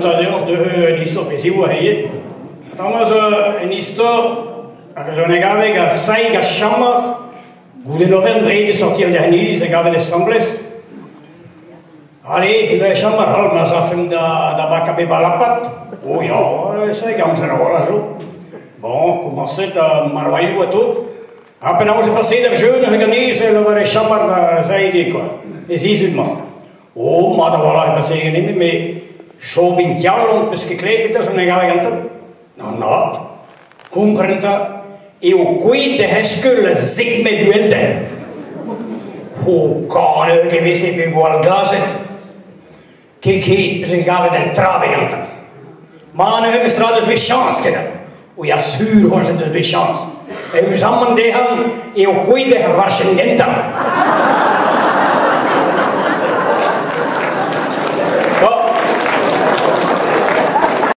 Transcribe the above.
Deoc'h deus un istor peziv a ivez. Tamm zo un istor hag a zo en gave gant Saig ha Chamar goude l'oferenn bred e sortir d'an iliz a gavet asambles. Allez, eme Chamar, hal ma zafemp da, da bakañ bep a lapat. Oh ya, Saig, amzer a-walc'h zo. Bon, komañset da marvailhoù ha tout. Ha penaos e paseet ar jeu neuze ganez, e lavare Chamar da Saig eo quoi, e sizhun-mañ. Oh, mat a-walc'h e pase ganin, met chom intial on peus ket klevet petra zo en gave gantañ? Nann, nann. Kompren 'ta eo kouezhet d'he eskeul a zek metr uhelder. Oh, kanet e veze bet gwall glazet. Ket ket eus en gavet un trabe gantañ. Ma neuze mestra deus bet chañs kenañ. O ya sur c'hoazh en deus bet chañs. Eüruzamant dezhañ eo kouezhet ar varchenn gentañ.